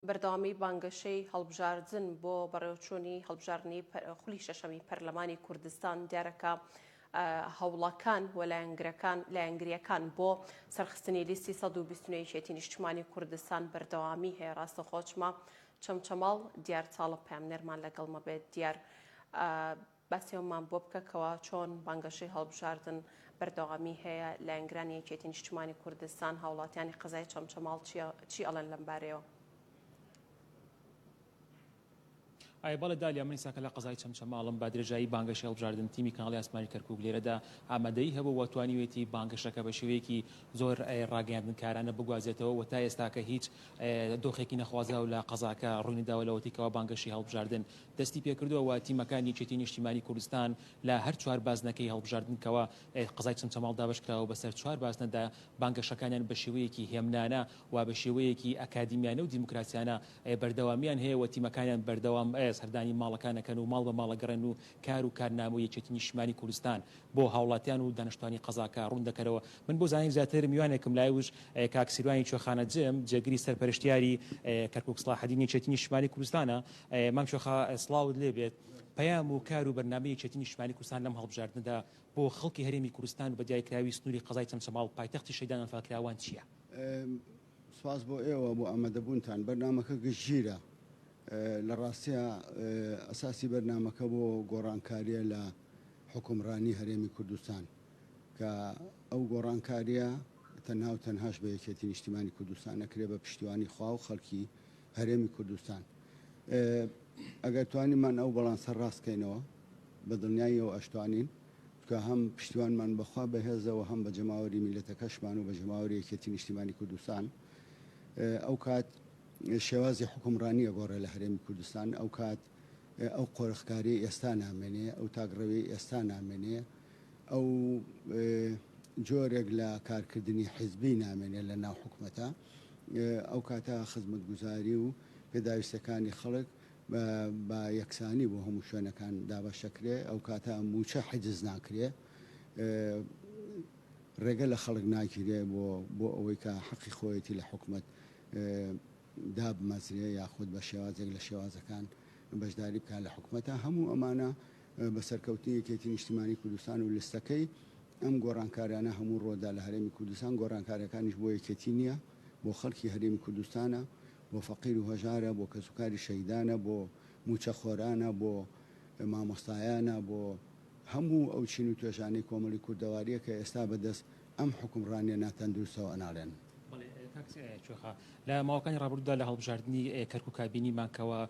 بەردەوامی بانگەشەی هەڵبژاردن بۆ بەڕێوەچوونی هەڵبژاردنی خولی شەشەمی پەرلەمانی کوردستان دیارە کە هەوڵەکان و لایەنگرەکان لایەنگریەکان بۆ سەرخستنی لیستی 129 یەکێتی نیشتمانی کوردستان بەردەوامی هەیە ڕاستەخۆ چما چەمچەماڵ دیار چاڵە پەیامنێرمان لەگەڵمە بێت دیار باسی ئەوەمان بۆ بکە کەوا چۆن بانگەشەی هەڵبژاردن بەردەوامی هەیە، لایەنگرانی یەکێتی نیشتمانی کوردستان، هاوڵاتیانی قەزای چەمچەماڵ چی ئەڵێن لەم بارەیەوە؟ ئایا بەڵێ دالیا من ئیساکە لە قەزای چەمچەماڵم بە درێژایی بانگەشەی هەڵبژاردن تیمی کەناڵی ئاسمانی کەرکوک لێرەدا ئامادەیی هەبوو و توانیوێتی بانگەشەکە بە شێوەیەکی زۆر ڕاگەیاندنکارانە بگوازێتەوە و تا ئێستاکە هیچ دۆخێکی نەخوازراو لە قەزاکە ڕووینەداوە لەوەتی کەوا بانگەشەی هەڵبژاردن دەستی پێکردووە و تیمەکانی یەکێتی نیشتیمانی کوردستان لە هەر چوار بازنەکەی هەڵبژاردن کەوا قەزای چەمچەماڵ دابەشکراوە بەسەر چوار بازنەدا بانگەشەکانیان بە شێوەیەکی هێمنانە و بە شێوەیەکی ئەکادیمیانە و دیموکراسیانە بەردەوامیان هەیە و تیمەکانیان بەردەوام سەردانی ماڵەکان ئەکەن و ماڵ بە ماڵ ئەگەڕێن و کار و کارنامەی یەکێتی نیشتیمانی کوردستان بۆ هاوڵاتیان و دانیشتوانی قەزاکە ڕوون دەکەرەوە. من بۆ زانینی زیاتر میوانێکم لای وش کاک سیروانی کوێخانە جم جێگری سەرپەرشتیاری کەرکوک سڵاحەدین یەکێتی نیشتیمانی کوردستانە. مام کوێخا سڵاوت لێ بێت. پەیام و کار و بەرنامەی یەکێتی نیشتیمانی کوردستان لەم هەڵبژاردنەدا بۆ خەڵکی هەرێمی کوردستان و بە دیاریکراوی سنووری قەزای چەمچەماڵ پایتەختی شەهیدان ئەنفالکراوان چییە؟ سوپاس بۆ ئێوە بۆ ئامادەبوونتان. بەرنامەکە گشتگیرە. لە ڕاستیا ئەساسی بەرنامەکە بۆ گۆڕانکارییە لە حوکمڕانی هەرێمی کوردستان کە ئەو گۆڕانکارییە تەنها و تەنهاش بە یەکێتی نیشتیمانی کوردستان ئەکرێ بە پشتیوانی خوا و خەڵکی هەرێمی کوردستان. ئەگەر توانیمان ئەو بەڵانسە ڕاست کەینەوە بە دڵنیاییەوە ئەشتوانین چونکە هەم پشتیوانمان بە خوا بەهێزە و هەم بە جەماوەری میللەتەکەشمان و بە جەماوەری یەکێتی نیشتیمانی کوردستان ئەو کات شێوازی حوکمڕانی ئەگۆڕێ لە هەرێمی کوردستان ئەو کات ئەو قۆرخکاریەی ئێستا نامێنێ ئەو تاکڕەویەی ئێستا نامێنێ ئەو جۆرێک لە کارکردنی حیزبی نامێنێ لە ناو حکومەتە ئەو کاتە خزمەتگوزاری و پێداویستەکانی خەڵک بە یەکسانی بۆ هەموو شوێنەکان دابەشەکرێ ئەو کاتە مووچە حجز ناکرێ ڕێگە لە خەڵک ناگیرێ بۆ بۆ ئەوەی کە حەقی خۆیەتی لە حکومەت دابمەزرێ یاخود بە شێوازێک لە شێوازەکان بەشداری بکات لە حکومەتا هەموو ئەمانە بە سەرکەوتنی یەکێتی نیشتیمانی کوردستان و لستەکەی ئەم گۆڕانکاریانە هەموو ڕۆدا لە هەرێمی کوردستان گۆڕانکاریەکانیش بۆ یەکێتی نییە بۆ خەڵکی هەرێمی کوردستانە بۆ فەقیر و هەژارە بۆ کەسوکاری شەهیدانە بۆ موچەخۆرانە بۆ مامۆستایانە بۆ هەموو ئەو چین و توێژانەی کۆمەڵی کوردەواریە کە ئێستا بەدەست ئەم حوکمڕانیە ناتەندروستەوە ئەناڵێنن. بەڵێ کاک کوێخا، لە ماوەکانی ڕابردوودا لە هەڵبژاردنی کەرکوکا بینیمان کەوا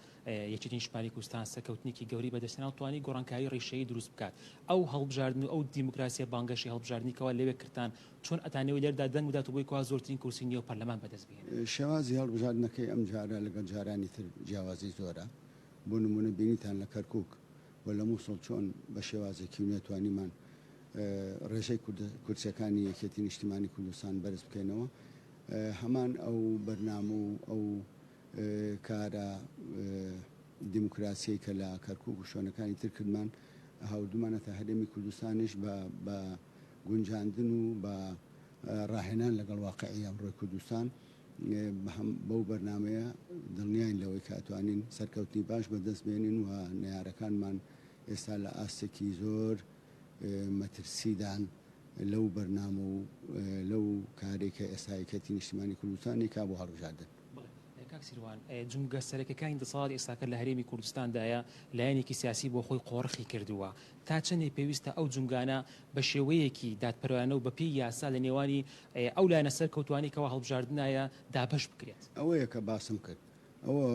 یەکێتی نیشتمانی کوردستان سەرکەوتنێکی گەورەی بەدەستهێنا و توانی گۆڕانکاری ڕیشەیی دروست بکات. ئەو هەڵبژاردن و ئەو دیموکراسیە بانگەشەی هەڵبژاردنی کەوا لەوێ کردتان چۆن ئەتانەوێ لێردا دەنگ بدات و بۆی کەوا زۆرترین کورسی نێو پەرلەمان بەدەست بهێنێت؟ شێوازی هەڵبژاردنەکەی ئەمجارە لەگەڵ جارانی تر جیاوازی زۆرە. بۆ نموونە بینیتان لە کەرکوک و لە موسڵ چۆن بە شێوازێکی نوێ توانیمان ڕێژەی کورسیەکانی یەکێتی نیشتیمانی کوردستان بەرز بکەینەوە. هەمان ئەو بەرنامە و ئەو کارە دیموکراسیەی کە لە کەرکوک و شوێنەکانی تر کردمان هاوردومانەتە هەرێمی کوردستانیش بە بە گونجاندن و بە ڕاهێنان لەگەڵ واقعی ئەمڕۆی کوردستان بەو بەرنامەیە دڵنیاین لەوەی کە ئەتوانین سەرکەوتنی باش بەدەست بێنین و نەیارەکانمان ئێستا لە ئاستێکی زۆر مەترسیدان لەو بەرنامە و لەو کارەی کە ئێستا یەکێتی نیشتیمانی کوردستان ئەیکا بۆ هەڵبژاردن. بەڵێ کاک سیروان، جومگە سەرەکیەکانی دەسەڵات ئێستاکە لە هەرێمی کوردستاندایە، لایەنێکی سیاسی بۆ خۆی قۆرخی کردووە، تا چەندێ پێویستە ئەو جومگانە بە شێوەیەکی دادپەروەرانە و بەپێی یاسا لە نێوانی ئەو لایەنە سەرکەوتوانەی کەوا هەڵبژاردنایە دابەش بکرێت؟ ئەوەیە کە باسم کرد، ئەوە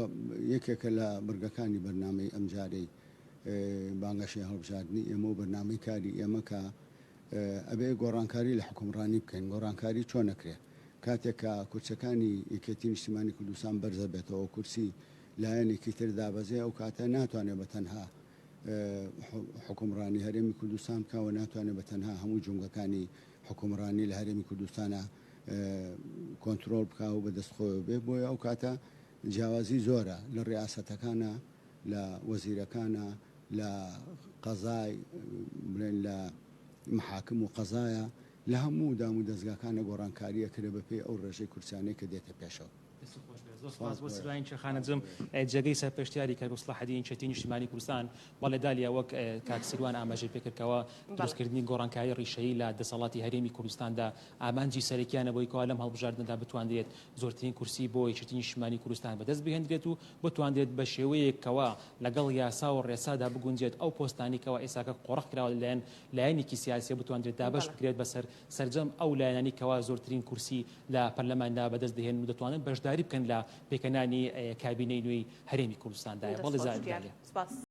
یەکێکە لە بڕگەکانی بەرنامەی ئەمجارەی بانگەشەی هەڵبژاردنی ئێمە و بەرنامەی کاری ئێمە کە ئەبێ گۆڕانکاری لە حوکمڕانی بکەین، گۆڕانکاری چۆن ئەکرێ؟ کاتێک کە کورسیەکانی یەکێتی نیشتیمانی کوردستان بەرزەبێتەوە کورسی لایەنێکی تر دابەزێ ئەو کاتە ناتوانێ بە تەنها حوکمڕانی هەرێمی کوردستان بکا و ناتوانێ بە تەنها هەموو جومگەکانی حوکمڕانی لە هەرێمی کوردستانا کۆنترۆڵ بکا و بەدەست خۆیەوە بێ بۆیە ئەو کاتە جیاوازی زۆرە لە ڕیاسەتەکانا لە وەزیرەکانا لە قەزای بڵێن لە محاکم و قەزایە لە هەموو دام و دەزگاکانە گۆڕانکاری ئەکرێ بە پێی ئەو ڕێژەی کورسیانەی کە دێتە پێشەوە. دەستت خۆش بێت. زۆر سپاس بۆ سروانی چێخانەجم جێگەی سەرپەرشتیاری کەرکوک سڵاحەدین یەکێتی نیشتیمانی کوردستان. بەڵێ دالیا وەک کاک سیروان ئاماژەی پێکرد کەوا دروستکردنی گۆڕانکاری ڕیشەیی لە دەسەڵاتی هەرێمی کوردستاندا ئامانجی سەرەکیانە بۆی کەوا لەم هەڵبژاردنەدا بتواندرێت زۆرترین کورسی بۆ یەکێتی نیشتیمانی کوردستان بەدەست بهێندرێت و بتواندرێت بە شێوەیەک کەوا لەگەڵ یاسا و ڕێسادا بگونجێت ئەو پۆستانەی کەوا ئێساکە قۆرخ کراوە لەلایەن لایەنێکی سیاسیە بتواندرێت دابەش بکرێت بەسەر سەرجەم ئەو لایەنانەی کەوا زۆرترین کورسی لە پەرلەماندا بەدەست دەهێنن و دەتوانن بەشداری بکەن لە پێکهێنانی کابینەی نوێی هەرێمی کوردستاندایە. بەڵێ زانیاری. سپاس.